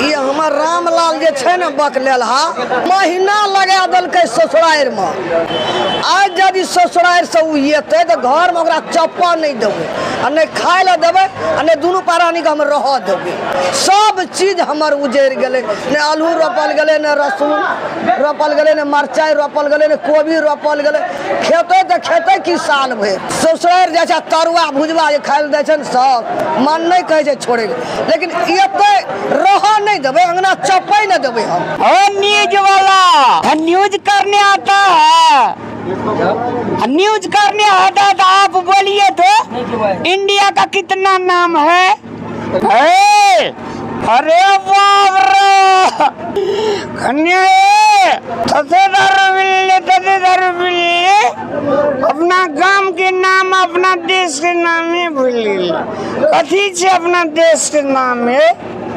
ई हमर रामलाल जे छै ने बकलेलहा, महीना लगा देलकै ससुरारिमे। आइ यदि ससुरारिसँ ओ एतै तऽ घरमे ओकरा चप्पल नहि देबै आ नहि खाय लए देबै आ नहि दुनू प्राणीके हम रहऽ देबै। सब चीज हमर उजड़ि गेलै। नहि आलू रोपल गेलै, नहि रसून रोपल गेलै, नहि मरचाइ रोपल गेलै, नहि कोबी रोपल गेलै। खेतै तऽ खेतै की साल भरि। ससुरारि जाइ छै, तरुआ भुजबा जे खाय लए दै छै ने सब मन नहि कहै छै छोड़ैके, लेकिन एतै रहऽ नहि देबै, अंगना चपै नहि देबै हम। ओ न्यूज वाला न्यूज करने आता है, न्यूज करने आता है तो आप बोलिए तो इंडिया का कितना नाम है? ए, अरे बाप रे, कन्या तसेदार मिलले, तसेदार मिलले। अपना गाम के नाम, अपना देश के नाम ही भूल गेली। कथी छै अपना देश के नाम? है